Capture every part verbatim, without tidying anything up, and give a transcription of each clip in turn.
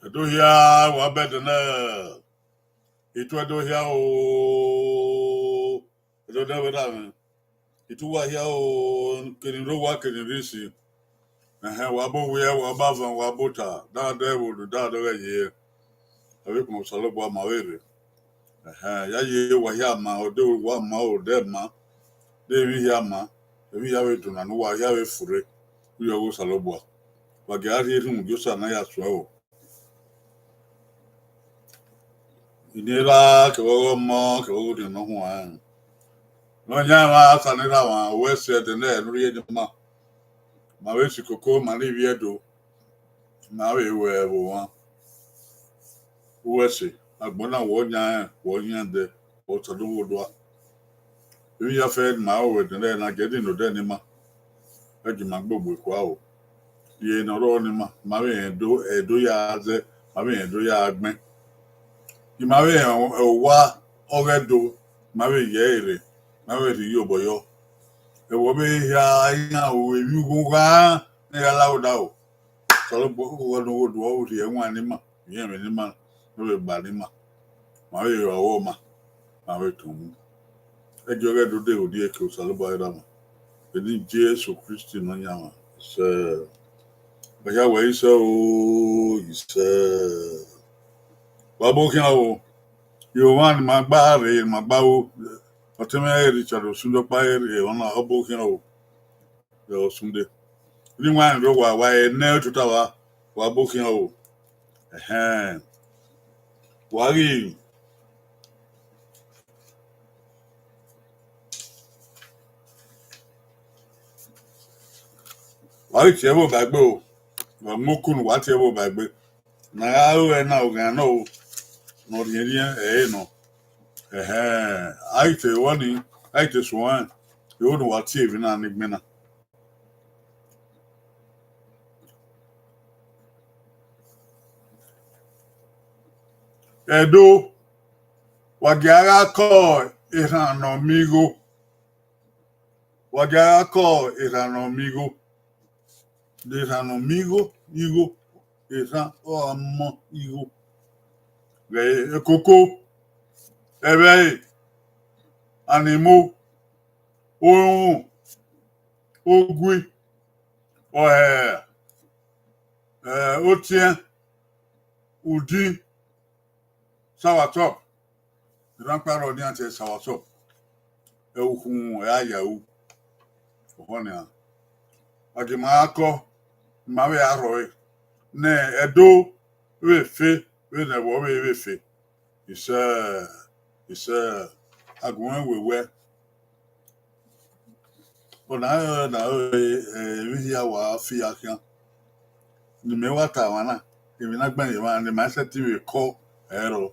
Ẹdo hia, wa bẹdẹ nẹ, I tuẹ Ẹdo hia o, Ẹdo nẹ vbe na mwẹ. I tuẹ uwa hia o, kene rre owa kene rre isi. Ẹhẹn, wa bu owiẹ, wa bu avan, wa bu ota, da dẹ vbe olu, da dọghẹ ye. Avbe ikpẹn Osanobua ma vbe rre. Ẹhẹn, ya ye wa hia ma, ọdẹ wa ma, ọdẹ ma, de emwi hia ma, emwi hia vbe dona ne uwa hia vbe furre, u yọ ghe Osanobua. Wa gie a rhie erhunmwu gie Osa na ya suẹn o. Inian erha kevbe ọghe ọmọ kevbe ọghe orhiọn ne ọ huanrẹn. Ne ọ yan emwa Osa ne erha mwa, wẹ sẹ ẹdẹ nẹ ne u rhie ne ima. Ma vbe si koko, ma ne ivbi Ẹdo, ma vbe ru ẹvbo mwa. Uwẹ ẹse, agbọn na wẹ ọ yan rẹn, wẹ ọ yan ẹdẹ, wẹ ọ ta do ghe odua. Emwi ya fẹ ne ima ru ẹdẹ nẹ na, gie ẹdẹ ne odẹ ne ima. Ẹ gie ima gbogbo ekhua o. Rhie ne ọ rrọọ ne ima, ma vbe rẹn do, ẹ do ya zẹ, ma vbe rẹn do ya gbẹn. I ma vbe rẹn owa ọghe Ẹdo, ma vbe ye ẹre rre, ma vbe rhie iyobọ yọ. Ẹvbo vbe hia iran ru emwi ughugha ne ya la odaro. Osanobua, oghọ ne u gho do, ọ rhie ẹwaẹn ne ima, rhie ẹmwẹ ne ima, ne ọ vbe gba ne ima. Ma vbe rre ọvbọmwa, ma vbe tọn mu. Ẹ gie ọghe Ẹdo de odie ke Osanobua erha mwa. Vbe eni Jesu Kristi Nọyaẹnmwa, isẹ. Wa hia wẹ isẹ o, isẹ. Wa bu khian o. Iran ne ima gba rre, ne ima gba ru, ọtẹn mwẹ Richard Osunde ọkpa rre, ọna ọ bu khian o. Vbe Osunde. Ne iran rre owa, wa nẹ tota vba, wa bu khian o. Ẹhẹn. Wa ghi, wa ghi tie ẹvbo ba egbe o. Wa mu okunu, wa tie ẹvbo ba egbe. Ne a gha ru ẹre na, oghian nọ o, ne ọ rhiẹnrhiẹn ẹre nọ. Ẹhẹn, a ghi te vbọ ni, a ghi te suẹn, ẹvbo ne uwa tie emwi na ne egbe na. Ẹdo, wa gia gha kọ erhan ne ọ miẹn igho. Wa gia gha kọ erhan ne ọ miẹn igho. Erhan ne ọ miẹn igho, igho, erhan ọ gha mọ igho. Vbe ekoko, ẹvbẹre, animo, orunmwu, ogui, ọhẹ, eh, otiẹn, udin, soursop. Erhan ọkpa rrọọ ne iran tie soursop. Ẹ ukhunmwu, ẹ a ya ru. Ọkhọ nian. Wa gie ima gha kọ, ima vbe a rhọre. Ne Ẹdo vbe fe, vbene ẹvbo vbe vbe fe. Isẹ, isẹ, agbọn wẹ wẹ. Ọna, ọna, eh, emwi hia wa fi ya khian. Ne imẹ wa ta emwa na, emwi ne a gbẹn ye emwa ne ima i sẹtin vbe kọ ẹrọ.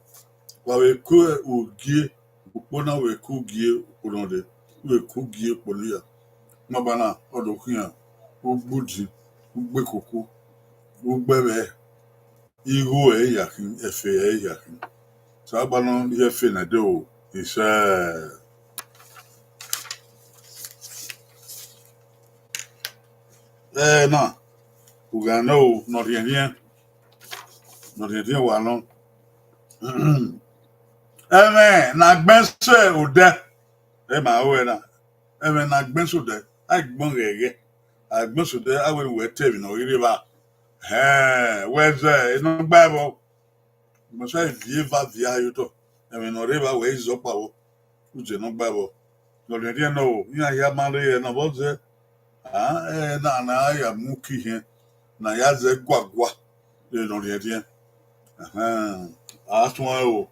Wa vbe ku ugie, ukpo na vbe ku ugie ukpo nọ dee, vbe ku ugie ukpo ne ya. Mabana, ọ do khian, ugbudin, ugbekoko, ugbẹvbẹ, igho ẹre ya khin, ẹfe ẹre ya khin. Osanobua nọ rhie ẹfe ne Ẹdo o, isẹ. Ẹ na, ughan nọ o, ne ọ rhiẹnrhiẹn, ne ọ rhiẹnrhiẹn wa nọ. Ẹmwẹ ne a gbẹn sẹ odẹ, ẹ ma ru ẹre na, ẹmwẹ ne a gbẹn sẹ odẹ, a i gbẹn ghẹghẹ, a gbẹn sẹ odẹ, a wẹ ne uwẹ te emwi ne ọ ghi rre evba. Hẹn, wẹ zẹ, enọ gba ẹvbo. Mẹ sa viẹ eva viẹ a ye otọ. Ẹmwẹ ne ọ rre evba wẹ i zẹ ọkpa vbọ. U zẹ ne ọ gba vbọ. Ne ọ rhiẹnrhiẹn nọ o, iran hia ma rre ẹre ne ọ vbọ zẹ. A, ẹ, na, na ya mu uki hiẹn, na ya zẹ guagua, ẹ, ne ọ rhiẹnrhiẹn. Ẹhẹn, a suẹn o,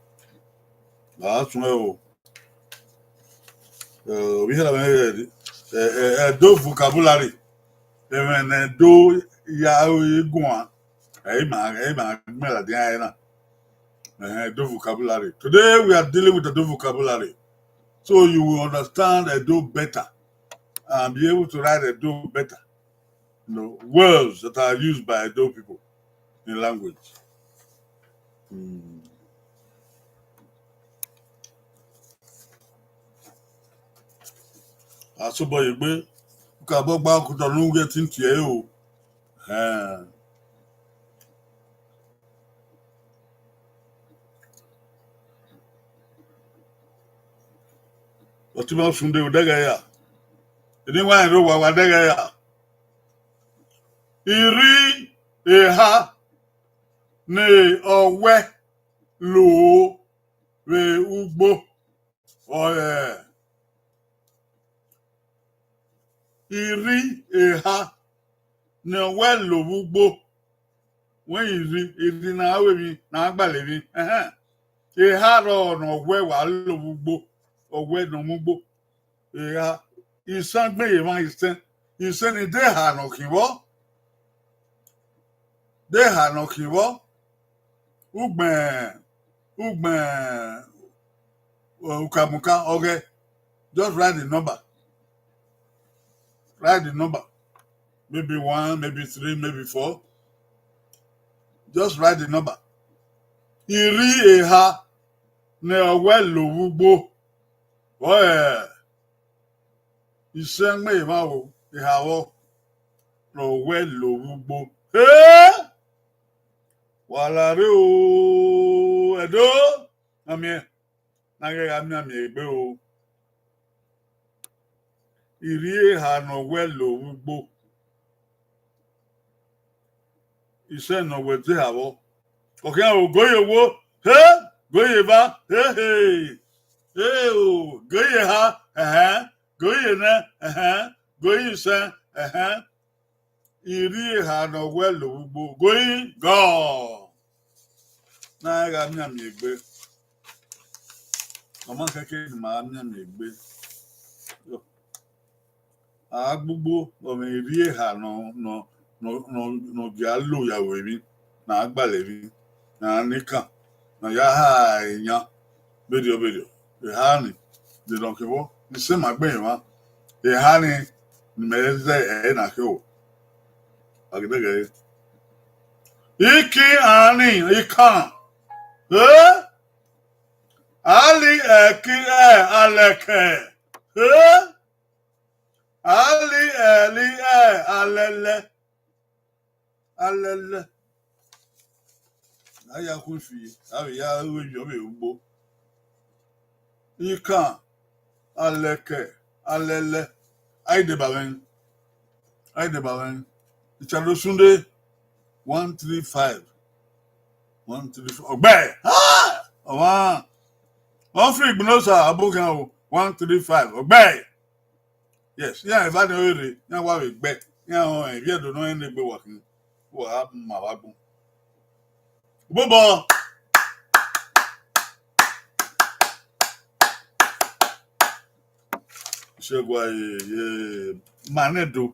a suẹn o. Ẹ, ovbi hia mwẹ, ẹ, ẹ, Ẹdo vocabulary, ẹmwẹ ne Ẹdo ya ru guan, ẹ i ma, ẹ i ma gbẹn ladian ẹre na. Ẹhẹn, Ẹdo vocabulary. Today we are dealing with Ẹdo vocabulary. So you will understand Ẹdo better and be able to write Ẹdo better. You know, words that are used by Ẹdo people in language. Hmm. Asobọ ye egbe, u ka bọ gba okotọ ne u ghẹ tin tie ẹre o. Ẹhẹn. Ọtẹn ma usun de odẹghẹ ya. Eni wa rẹn rre owa wa dẹghẹ ya. Irri eha ne ọwẹ lo vbe ugbo. Ọre irri eha ne ọwẹ lo vbe ugbo. Wẹ irri, irri ne a ru emwi, ne a gbalọ emwi. Ẹhẹn. Eha rrọọ ne ọwẹ wa lo vbe ugbo, ọwẹ ne ọ mu ugbo. Eha, isẹn gbe ye emwa isẹn, isẹn ni de eha ne ọ khin vbọ, de eha ne ọ khin vbọ, ugbẹn, ugbẹn, ẹ, ukamuka ọghẹ, just write the number, write the number, maybe one, maybe three, maybe four, just write the number. Irri eha ne ọwẹ lo vbe ugbo, ọre isẹn gbe emwa o, eha vbọ ne ọwẹ lo vbe ugbo. He! Wa la rre o, Ẹdo, na miẹn, na ghẹ gha mianmian egbe o. Irri eha ne ọwẹ lo vbe ugbo. Isẹn ne ọwẹ de eha vbọ. Ọ khian o, goye owo, he, goye eva, he he, he o, goye eha, ẹhẹn, goye enẹ, ẹhẹn, goye isẹn, ẹhẹn. Irri eha ne ọwẹ lo vbe ugbo, goyi gọ. Na gha mianmian egbe. Ọ ma kẹkẹ ne ima gha mianmian egbe. A gbugbo, ọ mwẹ irri eha nọ, nọ, nọ, nọ, nọ gia lo ya ru emwi, ne a gbalọ emwi, ne a na ekan, ne a ya ha eyan, vberriọ vberriọ. Eha ni, de nọ kevbọ, isẹn ma gbe emwa. Eha ni, ne imẹ zẹ ẹre na khe o. A ghi dẹghẹ re. Iki ani, ikan. Eh? Ali ẹki ẹ, alẹkẹ. Eh? Ali ẹli ẹ, alẹlẹ. Alẹlẹ. A ya khu fi, a vbe ya ru emwi ọvbehe ugbo. Ikan, alẹkẹ, alẹlẹ. A i deba mwẹ. A i deba mwẹ. Icharo Sunday, one three five. One three five. Ọgbẹe. Ah! Ọmwa. Ọ fi igbinosa abokhian o. One three five. Ọgbẹe. Yes, iran eva ni ọre rre, iran wa vbe gbe, iran rẹn ivbi Ẹdo ne ọ rẹn ne egbe wa khin, wa ma vbe agbọn. Obobọ. Isẹgua ye, ye, ma nẹ do.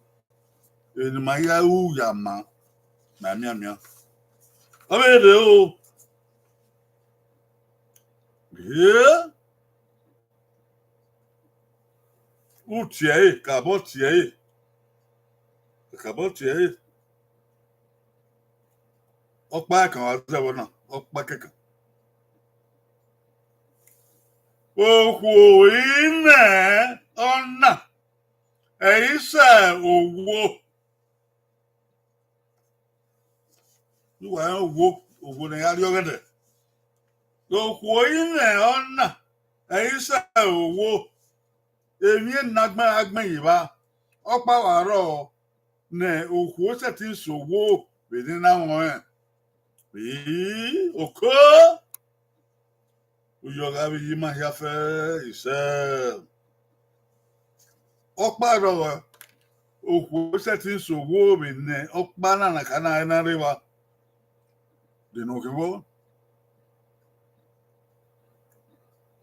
Eni ma ya ru ya ma, ma mianmian. Ọ vbe rre o. Ye. U tie ẹre, kabọ tie ẹre. Kabọ tie ẹre. Ọkpa ẹkan wa zẹ vbọ na, ọkpa kẹkan. Okhuo imẹ ọna, ẹ i sẹ owo. Uwa rẹn owo, owo ne a ya rrie ọghẹdẹ. Okhuo imẹ ọna, ẹ i sẹ owo. Emwi ne a gbẹn a gbẹn ye evba, ọkpa wa rrọọ ne okhuo sẹtin sẹ owo vbe ne na mwẹ ọnrẹn. Ii, oko. Uyọ gha vbe ye ima hia fẹ isẹ. Ọkpa rrọọ, okhuo sẹtin sẹ owo vbe ne ọkpa na na ka na na rre evba. Deno khin vbọ?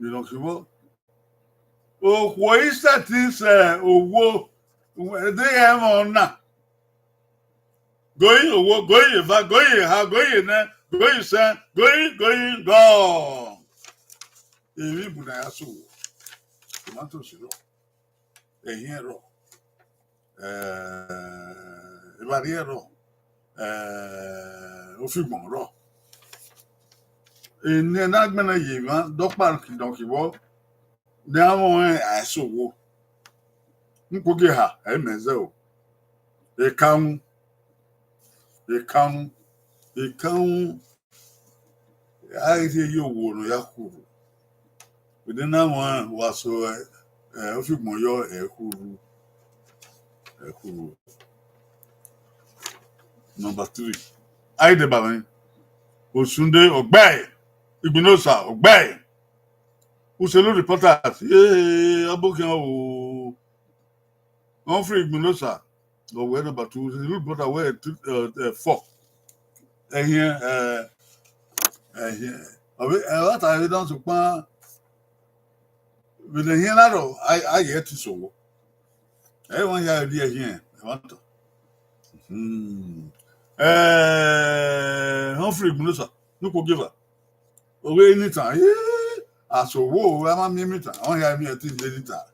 Deno khin vbọ? Okhuo i sẹtin sẹ owo, de ẹmwẹ ọna. Goi owo, goi eva, goi eha, goi enẹ, goi isẹn, goi, goi gọ. Emwi bu na ya sẹ owo. Tomatoes rrọọ, ẹhiẹn rrọọ, eh, evbarriẹ rrọọ, eh, ofigbọn rrọọ. Eni na gbẹnnẹ ye emwa dọkpa kidọnki vbọ, ne a mwẹ ọnrẹn a i sẹ owo. N kpo gie eha, ẹ i mẹ zẹ o. Ekanmwu, ekanmwu, ekanmwu, a i rhie ye owo ne ọ ya khuorhu. Vbene na mwẹ ọnrẹn, wa so, eh, ofigbọn yọ, ẹ i khuorhu, ẹ i khuorhu. Number three, a i deba mwẹ, Osunde ọgbẹe, Igbinosa ọgbẹe. Uselu reporters, eh, ọbokhian o. Humphrey Igbinosa, ọ wẹ number two. Uselu reporter wẹ, eh, eh, four. Ẹhiẹn, eh, ẹhiẹn. Ọ vbe, eh, ọ ta vbe dọn sokpan, vbene ẹhiẹn na rrọọ, a, a ye ẹtin sẹ owo. Ẹ i wan ya rri ẹhiẹn, ẹ i wan tọ. Hmm. Eh, Humphrey Igbinosa, ne u kpo gie eva. Ọ vbe ni tan, eh, a sẹ owo, a ma miẹn emwi tan, ọ hia miẹn ẹtin de ni tan.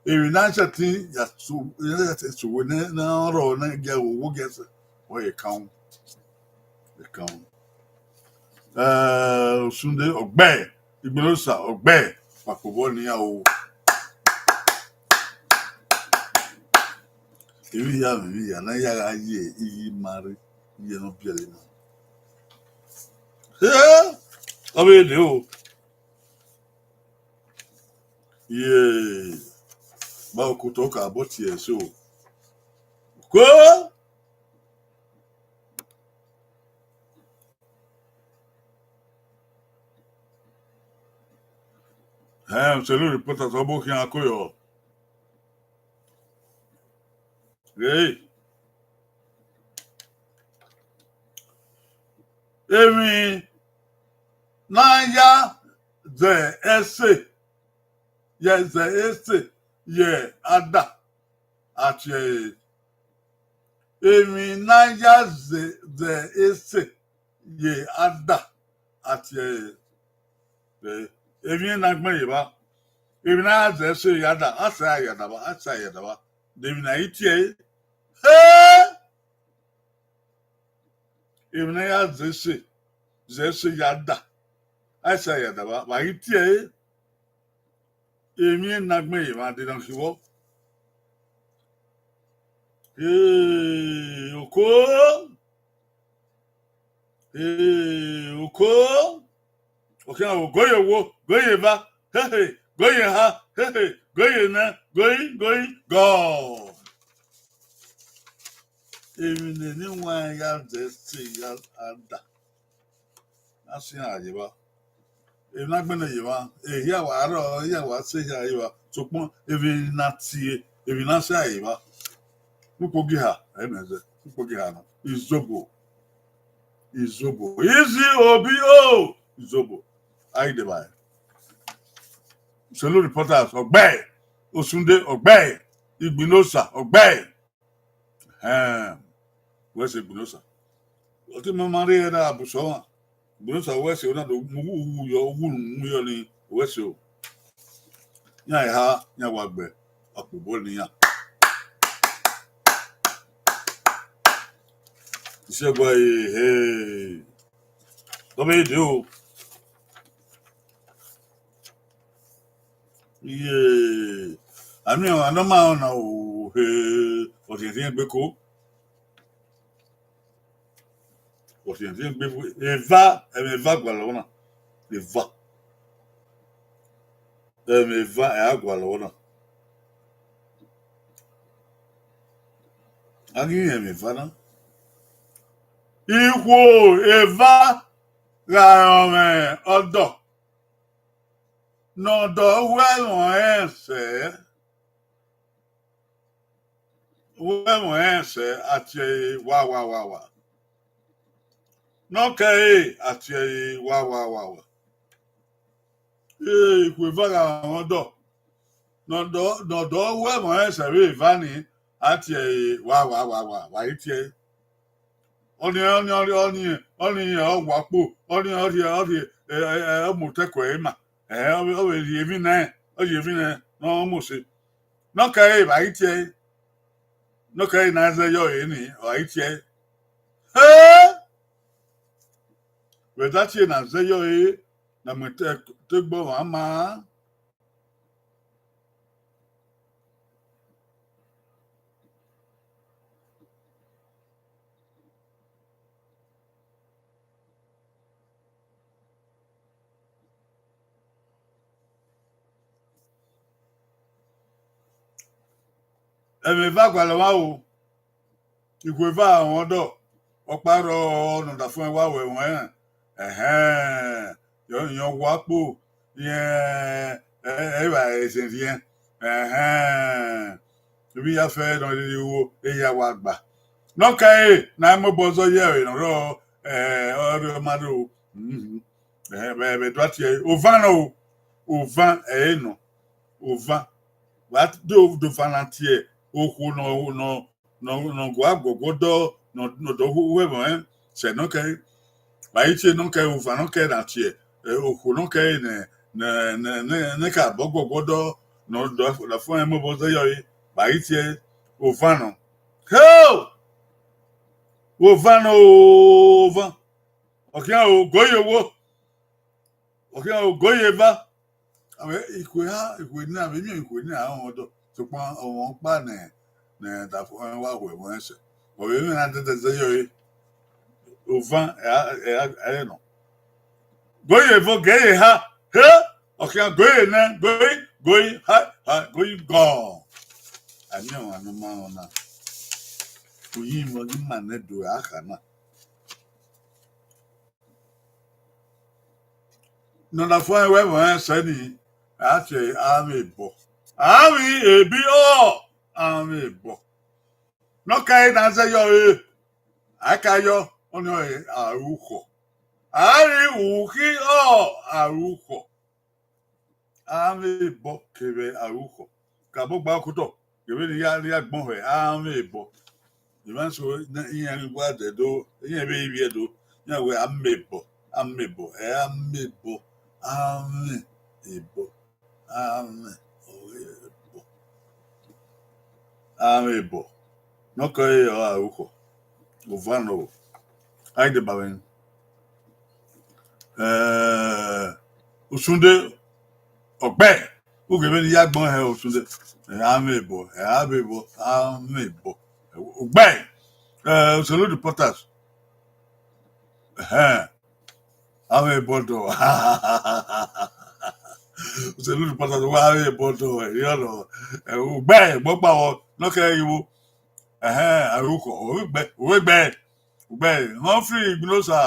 Emwi na sẹtin ya so, emwi na sẹtin sẹ owo ne, ne ọ rrọọ ne gie owo gie sẹ, ọ ye ekanmwu. Ekanmwu. Eh, Osunde ọgbẹe, Igbinosa ọgbẹe, wa kpe obọ ne iran o. Emwi hia mwẹ, emwi hia ne a ya gha ye iyi ma rre, iye ne ọ biẹre na. Eh, ọ vbe rre o. Ye, ba okuta ọka bọ tie ẹse o. Ko! Hẹn, Uselu reporters, ọbokhian ko yọ. Hey. Emwi ne a ya zẹ ẹse, ya zẹ ẹse ye ada, a tie ẹre. Emwi ne a ya zẹ, zẹ ẹse ye ada, a tie ẹre. Emwi na gbẹn ye evba. Emwi ne a ya zẹ ẹse ye ada, a sẹ a ya daba, a sẹ a ya daba. De emwi ne a i tie ẹre? He! Emwi ne a ya zẹ ẹse, zẹ ẹse ye ada, a sẹ a ya daba, vbe a i tie ẹre. Emwi na gbẹn ye evba, de na khin vbọ? Ee, oko! Ee, oko! Okhian o, goi owo, goi eva, hehe, goi eha, hehe, goi enẹ, goi, goi, gọ. Emwi ne eni wan ya zẹ ẹse ya ada, a sẹ iran ye evba. Emwi na gbẹnnẹ ye evba, ehia wa rrọọ, ehia wa sẹ ehia ye evba, sokpan emwi na tie, emwi na sẹ a ye evba. Ne u kpo gie eha, ẹ i mẹ zẹ, ne u kpo gie eha nọ. Izobo. Izobo. Izi obi o. Izobo. A i deba ẹre. Uselu reporters, ọgbẹe. Osunde, ọgbẹe. Igbinosa, ọgbẹe. Ẹhẹn. Wẹ sẹ Igbinosa. Ọ te ma ma rre ẹre na bu sẹ ọmwa. Igbinosa wẹ sẹ, ọ na do mu uwu yọ, uwu mu yọ ni, wẹ sẹ o. Iran eha, iran wa gbe, a kpe obọ ne iran. Isẹgua ehe. Ọ vbe dee o. Iye, a miẹn ọmwa ne ọ ma rẹn ọna o, he, ọ rhiẹnrhiẹn egbe ko. Ọ rhiẹnrhiẹn egbe ko. Eva, ẹmwẹ eva gualọ ọna. Eva. Ẹmwẹ eva, ẹ a gualọ ọna. A ghi rẹn ẹmwẹ eva na. Ikhuo eva gha rẹn ọmwẹ ọdọ, ne ọdọ wẹ rẹn ọnrẹn sẹ. wẹ ẹmwẹ rẹn sẹ, a tie ẹre wa wa wa wa. Ne ọ kẹre, a tie ẹre wa wa wa wa. Ee, ikhuo eva gha mwẹ ọdọ. Ne ọ dọ, ne ọ dọ wẹ ẹmwẹ rẹn sẹ vbe eva ni, a tie ẹre wa wa wa wa, wa i tie ẹre. Ọnii, ọnii, ọnii, ọnii ọ wa kpo, ọnii ọ rhie, ọ rhie, ẹ, ẹ, ẹ, ọ mu otọ ẹko ẹre ma. Ẹ, ọ vbe, ọ vbe rhie emwi nẹ, ọ rhie emwi nẹ ne ọ mu ose. Ne ọ kẹre, wa i tie ẹre. Ne ọ kẹre ne a zẹ yọ ẹre ni, wa i tie ẹre. Ẹ! Vbe da tie ne a zẹ yọ ẹre, ne a mu te, te gbe ọmwa ma. Ẹmwẹ eva gualọ mwa o. Ikhuo eva ọmwa ọdọ, ọkpa rrọọ ne ọdafẹn wa wẹ ẹmwẹ rẹn. Ẹhẹn, yọ, yọ wa kpo, yẹn, ẹ, ẹ, evba ẹzẹn rhiẹn. Ẹhẹn, emwi ya fẹ ne ọ rhirhi ru, eya wa gba. Ne ọ kẹre ne a i mobọ zọ ye ẹre ne ọ rrọọ, ẹ, ọ rre ma rro. Mhm. Ẹ, vbe, vbe do a tie ẹre, ovan nọ o, ovan ẹre nọ, ovan. Wa do, do ovan na tie okhuo nọ, nọ, nọ, nọ gua guọguọdọ, nọ, nọ dọ hu, hu ẹmwẹ rẹn sẹ ne ọ kẹre. Wa i tie ne ọ kẹre, ovan ne ọ kẹre na tie, ẹ, okhuo ne ọ kẹre ne, ne, ne, ne, ne ka bọ guọguọdọ, nọ dọ, dọ fo ẹmwẹ obọ zẹ yọ ẹre, wa i tie ovan nọ. Heo! Ovan nọ o, ovan. Ọ khian ogo ye owo. Ọ khian ogo ye eva. Avbe ikhuo eha, ikhuo eni, avbe emiọn ikhuo eni a rọnmwẹ ọdọ, sokpan ọmwa ọkpa ne, ne da fo wa hu ẹmwẹ rẹn sẹ. Ọ vbe mwẹ na dẹdẹ zẹ yọ ẹre. Ovan, ẹ, ẹ, ẹ, ẹ nọ. Go ye vo, ge ye eha. He! Ọ khian go ye nẹ, go yi, go yi, ha, ha, go yi gọn. A miẹn ọmwa ne ọ ma rẹn ọna. Uyi mwẹ ghi ma nẹ do a kha na. Ne ọ na fo ẹmwẹ rẹn sẹ ni, a tie amwẹ ebọ. Amwẹ ebi ọ, amwẹ ebọ. Ne ọ ka ẹre na zẹ yọ ẹre, a ka yọ, ọnii ọre arukhọ. A rri ukhi ọ, arukhọ. Amwẹ ebọ kevbe arukhọ. Kabọ gba okotọ, kevbe ne I ya, ne I ya gbọn hẹ, amwẹ ebọ. Emwa eso ne iran ghi wa dẹ do, iran vbe ivbi Ẹdo, iran wẹ amwẹ ebọ, amwẹ ebọ, ẹ amwẹ ebọ, amwẹ ebọ, amwẹ ebọ. Amwẹ ebọ. Ne ọ kẹre ọ arukhọ. Ovan nọ o. A i deba mwẹ. Eh, usunde, ọgbẹe. Ughẹ vbene I ya gbọn hẹ usunde. Eh, amwẹ ebọ, eh, amwẹ ebọ, amwẹ ebọ. Ọgbẹe. Eh, Uselu Reporters. Ẹhẹn. Amwẹ ebọ dọ. Uselu Reporters wa amwẹ ebọ dọ, ẹ, I don't know. Eh, ọgbẹe, gbọgba vbọ, ne ọ kẹre igho. Ẹhẹn, arukhọ, ovbe gbe, ovbe gbe, ovbe gbe, Humphrey Igbinosa.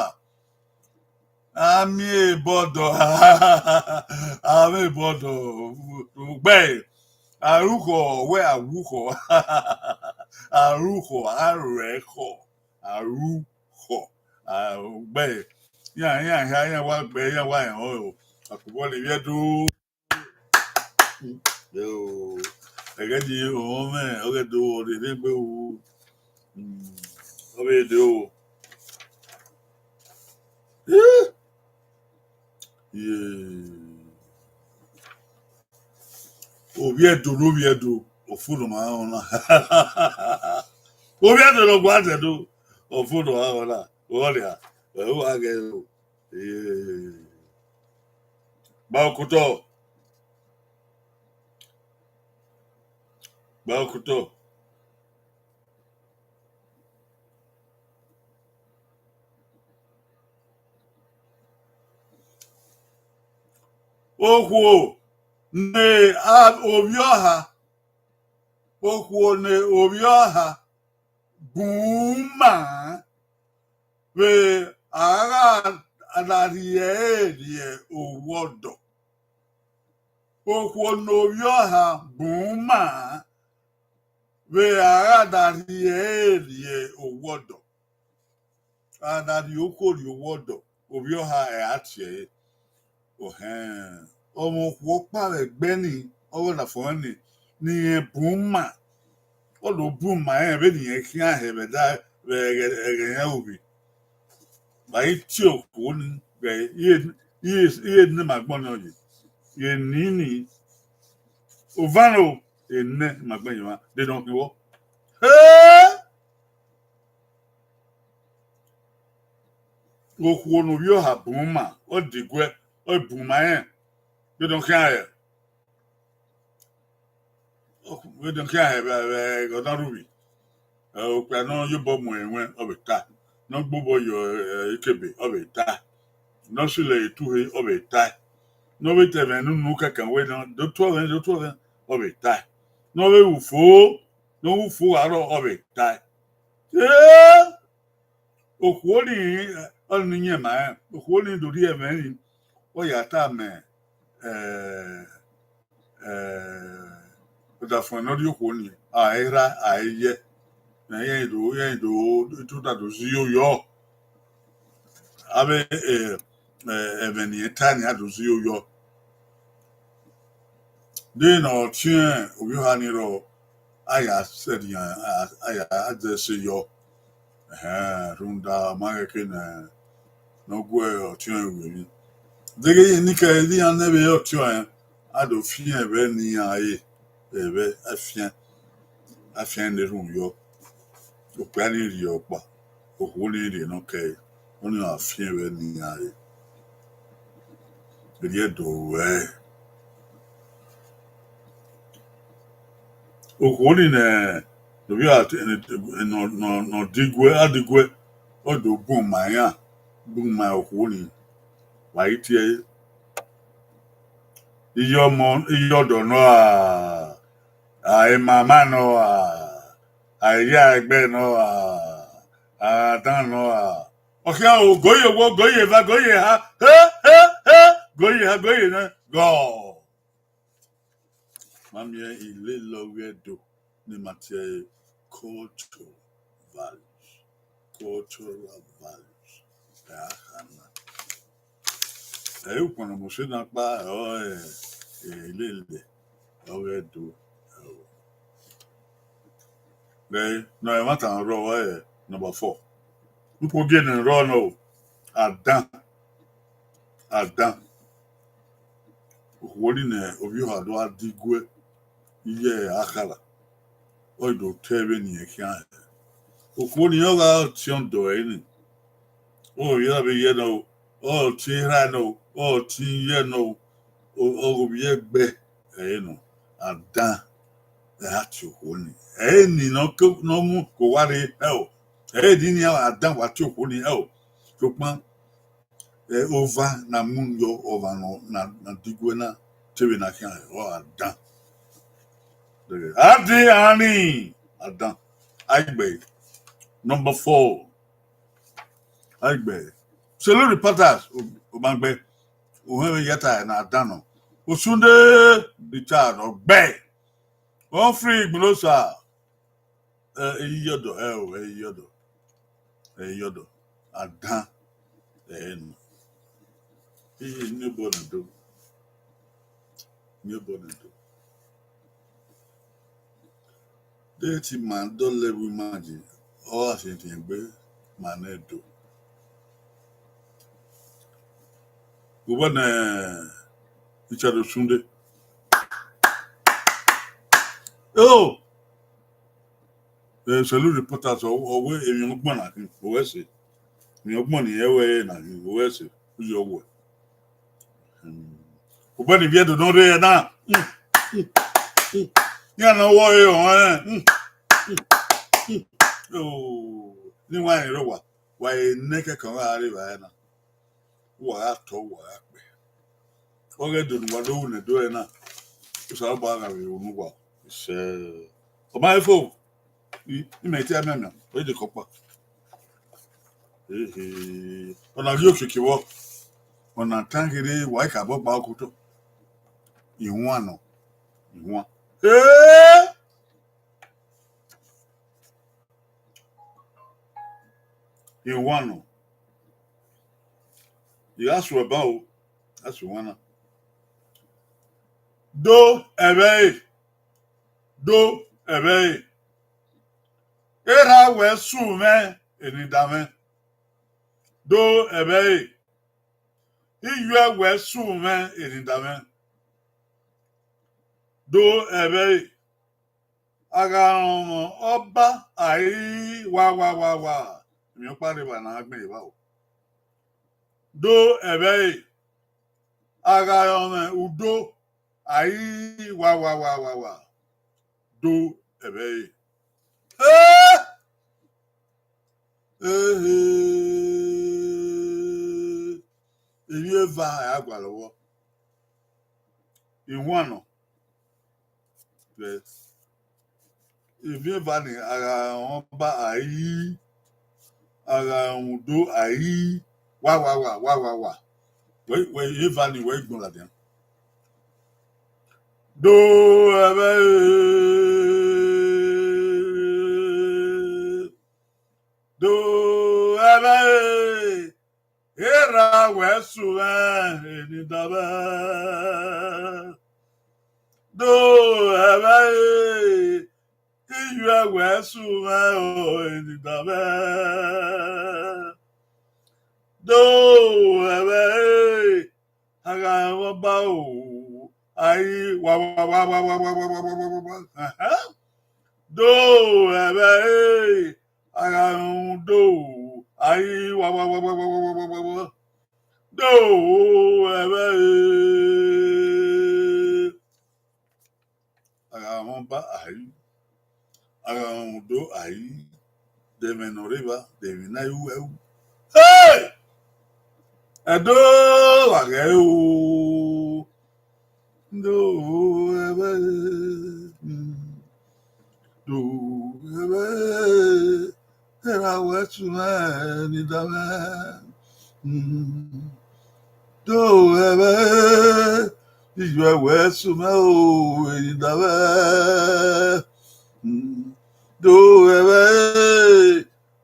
Amwẹ ebọ dọ, amwẹ ebọ dọ, ovbe gbe, arukhọ, wẹ arukhọ, arukhọ, arẹkhọ, arukhọ, ovbe gbe, iran, iran hia, iran wa gbe, iran wa rẹn ọnrẹn o, akubọ ne ivbi Ẹdo. Yo, ẹghẹ nii, ọmọ mwẹ, ọ ghẹ do rherhe gbe ru. Mm, ọ vbe de o. Eh, ye. Ovbi Ẹdo ne ovbi Ẹdo, ọ fo ne ọ ma rẹn ọna. Ovbi Ẹdo ne ọ gua zẹ do, ọ fo ne ọ ma rẹn ọna. Ọrọre a, ẹ, u wa ghẹ o. Eh. Gba okotọ. Gba okotọ. Okhuo ne a, ovbi ọha, okhuo ne ovbi ọha bun ma vbe a gha na rhie ẹre rrie owa ọdọ. Okhuo ne ovbi ọha bun ma vbe a gha da rhie ẹre rhie owa ọdọ, a na rhie okhuo rhie owa ọdọ, ovbi ọha ẹre a tie ẹre. Ohẹn, ọmwa okhuo ọkpa vbe ẹgbẹ ni, ọghe ọdafẹn ni, ne irẹn bun ma, ọ do bun ma rẹn vbene irẹn khian hẹ vbe ẹghẹ, ẹghẹ iran ru vbe. Vbe a i tie okhuo ni, vbe iye, iye, iye ne ima gbọn nọ ye, ye ni ni, ovanro, enẹ ima gbẹn ye emwa, de ne ọ khin vbọ. He! Okhuo ne ovbi ọha bun ma, ọ diguẹ, ọ bun ma rẹn, vbene ọ khian hẹ, vbene ọ khian hẹ vbe, vbe ẹghẹ ọ na rhurhi. Ẹ, okpia ne ọ ye obọ mu ẹwẹn, ọ vbe tae. Ne ọ gbe obọ yọ, ẹ, ikebe, ọ vbe tae. Ne ọ silo etuhe, ọ vbe tae. Ne ọ vbe ta ẹmwẹ ne unu kẹkan wẹ nọ, do tuẹ mwẹ, do tuẹ mwẹ, ọ vbe tae. Ne ọ vbe ru fo, ne ọ ru fo gha rrọọ, ọ vbe tae. Ee! Okhuo ni, ọnii ne iyẹn ma rẹn, okhuo ni do rhie ẹmwẹ ni, ọ ya tama, ẹ, ẹ, ọdafẹn ne ọ rhie okhuo ni, a i rha, a i yẹ, ẹ, irẹn do, irẹn do tota do zẹ iyo yọ. Avbe, ẹ, ẹ, ẹmwẹ ne irẹn ta ni a do zẹ iyo yọ. De ne ọ tiẹn ovbi ọha ni rrọọ, a ya sẹrriọ iran, a, a ya zẹ ẹse yọ. Ẹhẹn, rhunmwuda ọ ma ghẹ ke ne, ne ọ gu ọtiọnrẹn ru emwi. Deghẹ ne ikẹre ne iran nẹ vbe ọtiọnrẹn, a do fian ẹvbo ne iran re, ẹvbo afian, afian ne erhunmwu yọ. Okpia ni rhie ọkpa, okhuo ni rhie ne ọ kẹre, ọnii a fian ẹvbo ne iran re. Erriọ do ruẹ. Okhuo ni nẹ, ne ovbi ọha te, ne, ne, ne, ne ọ diguẹ, a diguẹ, ọ do bun ma iran, bun ma okhuo ni, wa i tie ẹre. Iye ọmọ, iye ọdọ nọ a, a, emama nọ a, a, iyaraẹgbẹ nọ a, a, adan nọ a. Ọ khian o, goye owo, goye eva, goye eha, he, he, he, goye eha, goye nẹ, gọ. Ma miẹn ilele ọghe Ẹdo ne ima tie cultural values, cultural values, ẹ a kha na. Ẹ i ukpọn ne ọ mose na kpa, ọ, ẹ, ilele ọghe Ẹdo, ẹ o. Vbe ne ẹmwata rrọọ, ẹ, number four. Ukpo gie ne rrọọ nọ o, adan, adan. Okhuo ni nẹ ovbi ọha do gha diguẹ iye akharha, ọ do te vbene irẹn khian hẹ. Okhuo ni ọ gha tie ọdọ ẹre ni, ọ vbe ra vbe yẹ nọ o, ọ tie erha nọ o, ọ tie iyẹ nọ o, ọ, ọ ghe ovbi ẹgbẹ ẹre nọ, adan, ẹ a tie okhuo ni. Ẹre ni ne ọ ke, ne ọ mu ke owa rre hẹ o, ẹre ni ni adan wa tie okhuo ni hẹ o. Sokpan, ẹ, ova na mu yọ ọmwa nọ na, na diguẹ na te vbe na khian hẹ, ọ adan. A di arin, adan. Aigbe, number four. Aigbe. Salute reporters, o, Obangbẹ. Ohẹn vbe ya ta na dan nọ. Osunde Richard Ọgbẹ. Humphrey Igbinosa. Ẹ, eyi yọdọ, ẹ o, eyi yọdọ. Eyi yọdọ. Adan. Ẹ nọ. Iye ni obọ na do. Ni obọ na do. De te ima dọlọ ẹvbo ima yi, ọ gha fian fian egbe, ma nẹ do. Vbe uwẹ ne Richard Osunde. Oh! Eh, salute reporters, ọ, ọ wẹ emwi ọgbọn na khin, owẹ sẹ. Emwi ọgbọn ni ẹ wẹ na khin, owẹ sẹ, u yọ wẹ. Hmm. Obọ ni vbiẹ do nọ rre na. Hmm, hmm, hmm. Iran ne ọ wọ ẹre ọnrẹn. Hmm, hmm, hmm. Oh, ne wa rẹn rre owa, wa e nẹ kẹkan gha rre evbare na. Uwa gha tọ, uwa gha kpẹ. Ọghe Ẹdo ne uwa do ru ne Ẹdo ẹre na, Osanobua gha vbe ru ne uwa. Isẹ. Ọ ma he fo, I, imẹ i te mianmian, ọ i de kọkpa. Ehe, ọ na ghi okiekie vbọ, ọ na tan ghere wa i ka bọ gba okotọ. Ihuan nọ, ihuan. Ee! Iwannọ, I gha suẹn ba o, a suẹn wan na. Do ẹvbẹre, do ẹvbẹre, erha wẹ su mwẹ, eni da mwẹ. Do ẹvbẹre, iyuẹ wẹ su mwẹ, eni da mwẹ. Do ẹvbẹre, a gha rọnmwẹ ọba, a i wa wa wa wa, emwi ọkpa rre evba ne a gbẹn evba o. Do ẹvbẹre, a gha rọnmwẹ udo, a i wa wa wa wa wa. Do ẹvbẹre. Ehe, emwi eva a ya gualọ vbọ. Iwannọ, emwi eva ni, a gha rọnmwẹ ọba, a i, a gha rọnmwẹ udo, a i wa wa wa wa wa wa. Wẹ, wẹ eva ni wẹ i gbọn ladian. Do ẹvbẹre, do ẹvbẹre, erha wẹ su mwẹ, eni da mwẹ. Do ẹvbẹre, iyuẹ wẹ su mwẹ o, eni da mwẹ. Do ẹvbẹre, a gha rọnmwẹ ọba o, a i wa wa wa wa wa wa wa wa wa wa wa. Do ẹvbẹre, a gha rọnmwẹ udo, a i wa wa wa wa wa wa wa wa wa. Do ẹvbẹre, a gha rọnmwẹ ọba, a i, a gha rọnmwẹ udo, a i, de ẹmwẹ ne ọ rre evba, de emwi ne a i ru, ẹ i ru. Hey! Ẹdo, wa ghẹ o. Do ẹvbẹre, do ẹvbẹre, erha wẹ su mwẹ, eni da mwẹ. Do ẹvbẹre, iyuẹ wẹ su mwẹ o, eni da mwẹ. Do ẹvbẹre,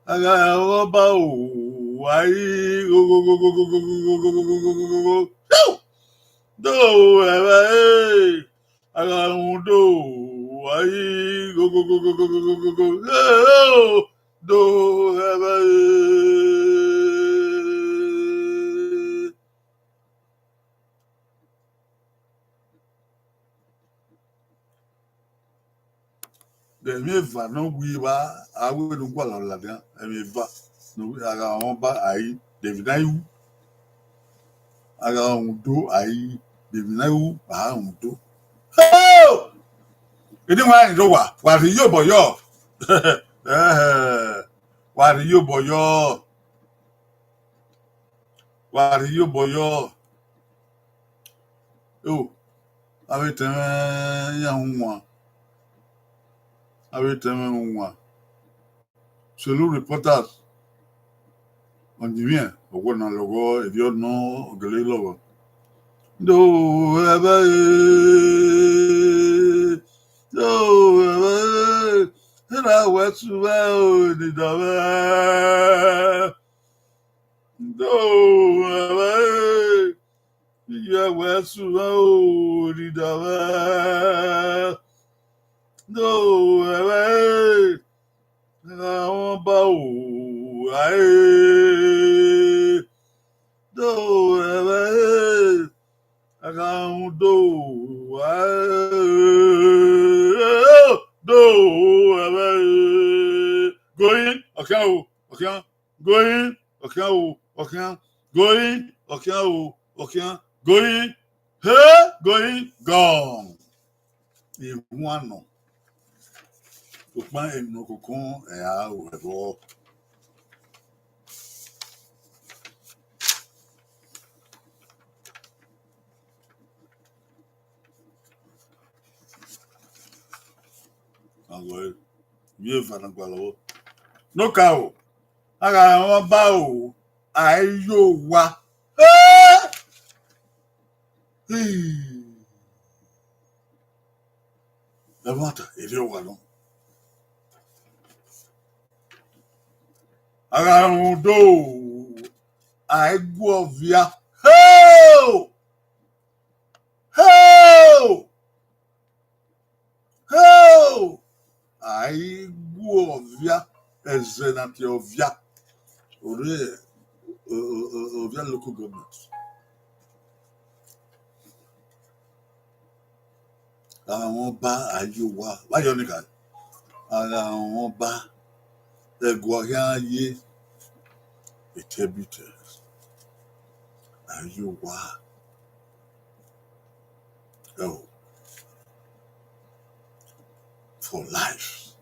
a gha rọnmwẹ ọba o, a i gho gho gho gho gho gho gho gho gho gho gho gho gho gho gho. Do ẹvbẹre, a gha rọnmwẹ udo, a i gho gho gho gho gho gho gho gho gho. Do ẹvbẹre. Emwi eva ne ọ wi evba, a wẹ ne u gualọ ladian, emwi eva ne ọ wi, a gha rọnmwẹ ọba, a i de emwi ne a i ru. A gha rọnmwẹ udo, a i de emwi ne a i ru, a gha rọnmwẹ udo. Ho! Eni wa rhie obọ yọ, wa rhie iyobọ yọ. Ẹhẹ, wa rhie iyobọ yọ. Wa rhie iyobọ yọ. O, avbe etẹn mwẹ iran wan. Avbe etẹn mwẹ wan. Selu reporters. Ọyinmwiẹn, ọwọ na lọghọ, erriọ nọ, ọ gele lọghọ. Do ẹvbẹre, do ẹvbẹre, erha wẹ su mwẹ o, eni da mwẹ. Do ẹvbẹre, iyuẹ wẹ su mwẹ o, eni da mwẹ. Do ẹvbẹre, a gha rọnmwẹ ọba o, a i. Do ẹvbẹre, a gha rọnmwẹ udo, a i. Do ẹvbẹre, goi, ọ khian o, ọ khian. Goi, ọ khian o, ọ khian. Goi, ọ khian o, ọ khian. Goi, he, goi, gọn. Iwannọ. Sokpan emwi ne ọ koko, ẹ ra ru ẹvbo. Ọghe emwi eva ne a gualọ vbọ. Nokaro, a gha rọnmwẹ ọba o, a i yo owa. Eh! Hii. Ẹmwata, erriọ owa nọ. A gha rhunmwuda, a i gu ọvia. Heo! Heo! Heo! A i gu ọvia, ẹzẹ na tie ọvia. Orre, o, o, o, ọvia local government. Amwẹ ọba a ye owa, vbe a yọ ni kha? Amwẹ ọba, ẹguae khian ye, etẹbitẹ, a ye owa. Ẹo, for life.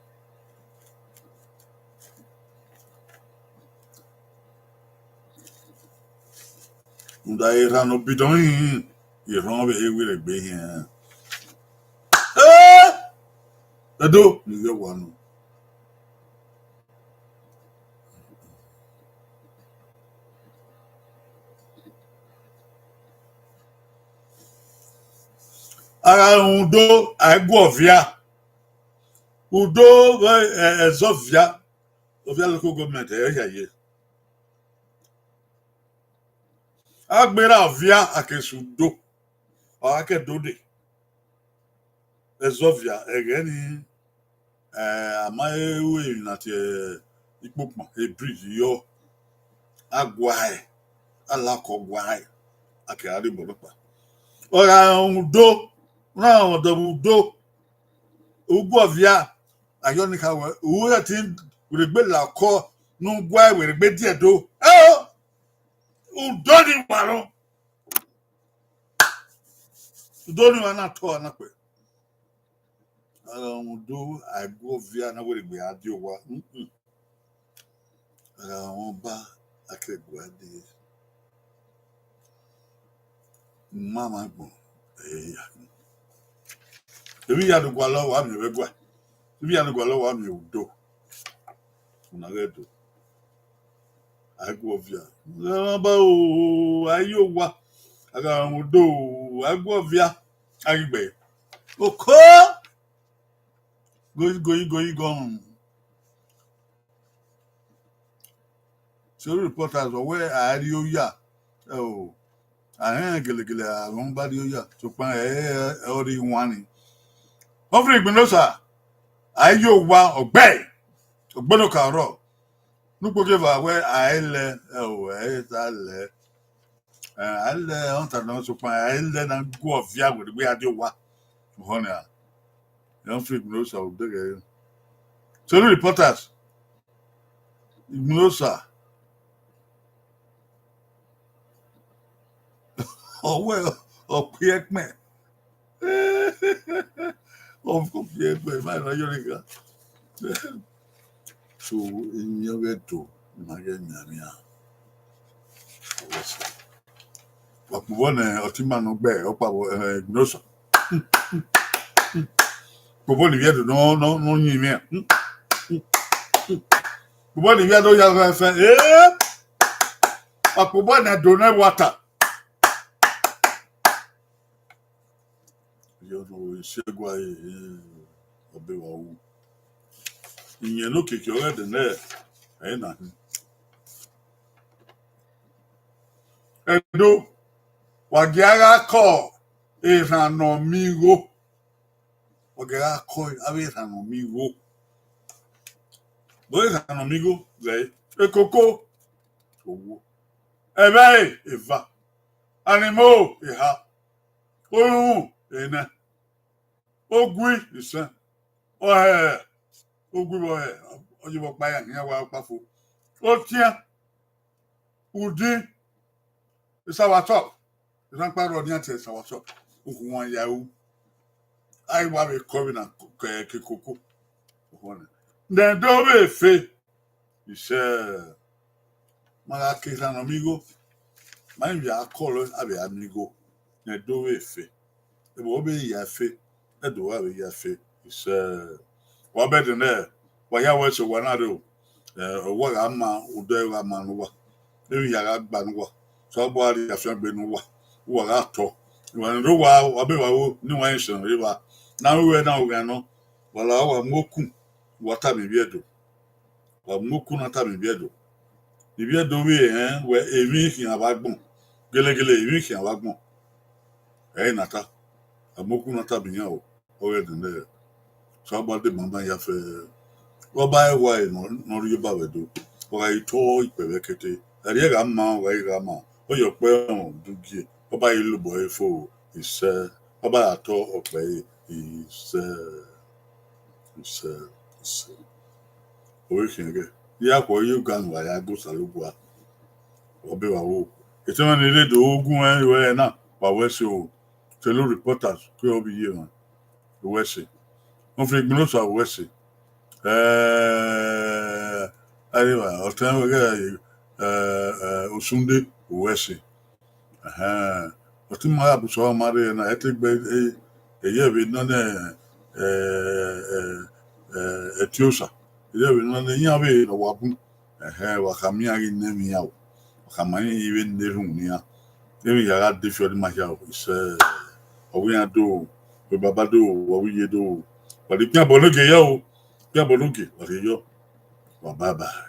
Rhunmwuda erhan ne ọ bi dọn rinrin, erhan vbe he werriegbe hiẹn. Eh! Ẹdo, ne I vbe wa nọ. A gha rhunmwuda, a i gu ọvia. Udo vbe, ẹ, ẹzọ ọvia, ọvia local government, ẹ, hia ye. A gberra ọvia, a ke sẹ udo, ọ gha ke do dee. Ẹzọ ọvia, ẹghẹ nii, ẹ, a ma ru emwi na tie ikpokpan, e bridge yọ, a gua ẹe, a la ọkọ gua ẹe, a ke gha rre obọ nọkpa. Ọ gha rẹn udo, na rẹn ọdọ vbe udo, ugu ọvia, a yọ ni kha wẹ, u ya ti werriegbe la ọkọ ne u gua werriegbe die do. Ẹo, udo ni wa rrọọ. Udo ni wa na tọ a na kpẹ. A gha rẹn udo, a i gu ọvia na werriegbe a die owa. Mm-mm. A gha rẹn ọba, a ke gua dee. Mama agbọn, ẹ ya. Emwi hia ne u gualọ, wa miẹn vbe ẹguae. Emwi hia ne u gualọ, wa miẹn udo. Una ghẹ do. A i gu ọvia. Ọba o, a i ye owa. A gha rẹn udo, a i gu ọvia. A ghi gbe. Oko! Goyi, goyi, goyi, gọn. Solu reporters, ọ wẹ a rri oya, ẹ o, a rẹn gelegele, a rẹn ba rri oya, sokpan ẹ, ẹ, ẹ, ọ rre iwan ni. Humphrey Igbinosa, a i ye owa ọgbẹe, ọgbẹe ne ọ ka rrọọ, ne ukpogieva wẹ a i lẹ, ẹ o, ẹ i ta lẹ. Ẹ, a i lẹ ọnta nọ, sokpan a i lẹ na gu ọvia werriegbe a die owa. Ọhọ nia, Humphrey Igbinosa, udeghẹ. Solu reporters, Igbinosa, ọ wẹ ọ kpiẹkpẹn. Ọ kpiẹkpẹn, ma na yọ ni kha. So, iyẹn ghẹ do, ma ghẹ mianmian. Wa kpobọ ne ọtẹn ima nọ gbe, ọ kpabọ, eh, Igbinosa. Kpobọ ne ivbi Ẹdo nọ, nọ, nọ yin mwẹ. Kpobọ ne ivbi Ẹdo ya gha fẹ. Eh! Wa kpobọ ne Ẹdo nẹ wata. Yọ nọ, isi ẹguae, eh, ọbe wa wu. Iyẹn ne okiekie ọghe Ẹdo nẹ, ẹ i na hin. Ẹdo, wa gia gha kọ erhan ne ọ miẹn igho. Wa gia gha kọ avbe erhan ne ọ miẹn igho. Bo erhan ne ọ miẹn igho, ghẹ ekoko, owo. Ẹvbare, eva. Arhinmwo, eha. Orhunmwu, enẹ. Ogui, isẹn. Ọhẹ, ogui vbe ọhẹ, ọ ye vbe ọkpa ya, iran wa ọkpa fo. Otiẹn, udin, isawatọ, iran kpa rrọọ nian tie isawatọ, ukhunmwu ya ru. A i wa vbe kọ vbe na ke, ke koko. Ne Ẹdo vbe fe, isẹ, ma gha ke erhan ne ọ miẹn igho, ma i vbe a kọlọ avbe a miẹn igho, ne Ẹdo vbe fe. Ẹvbo ọ vbe ya fe, Ẹdo wa vbe ya fe, isẹ. Wa bẹdẹ nẹ, wa ya wẹ sẹ owa na rre o, ẹ, owa gha ma, odẹ gha ma ne uwa, emwi hia gha gba ne uwa, Osanobua gha rhie afiangbe ne uwa, uwa gha tọ. Wa rhie owa, wa be wa ru ne uwa rẹn sẹ evba, ne a ru ẹre na ughian nọ, wa la wa mu okun, wa tama ivbi Ẹdo. Wa mu okun na tama ivbi Ẹdo. Ivbi Ẹdo vbe rẹn wẹ emwi khian vbe agbọn, gelegele emwi khian vbe agbọn. Ẹ i na ta, agbọn ku na ta bọ iran o, ọ ghẹ dẹndẹ. Sẹ ọba deba ma ya fẹ, ọba ẹwae ne ọ rhie ọba vbe Ẹdo, ọ gha i tọ ikpẹ vbe ẹkete, ẹrriẹ gha ma, ọ gha i gha ma, ọ ye ọkpẹ rọnrọn du gie, ọba i lobọ ẹre fo, isẹ, ọba ya tọ ọkpẹ ẹre, isẹ, isẹ, isẹ. Ọ vbe khian ẹghẹ, iran khuẹ ye oga ne uwa ya gu Osanobua, ọ bẹ wa ro. Etẹmwẹ ne I rre do gu ẹn ruẹ na, wa wẹ ẹse o, Telu Reporters, ke ọ vbe ye emwa, u wẹ ẹse. Humphrey Igbinosa, u wẹ ẹse. Eh, Arewa, ọtẹn vbe ẹghẹ, eh, eh, Osunde, u wẹ ẹse. Ẹhẹn. Ọtẹn ma ya bu sẹ ọmwa rre na, ẹ te gbe, eh, eyẹ vbe nọ nẹ, eh, eh, eh, Ẹtiosa. Eyẹ vbe nọ nẹ, iran vbe ne ọ wa bun. Ẹhẹn, wa khama iran ghi nẹ emwi iran o. Wa khama iran vbene erhunmwu ne iran. Emwi ya gha de fi ọnii ma hia o, isẹ, ọ wẹ iran do, wẹ baba do, wa wẹ iye do. Wa de ikpian bọ ne ogie yọ o, ikpian bọ ne ogie, wa rhie yọ. Wa bye bye.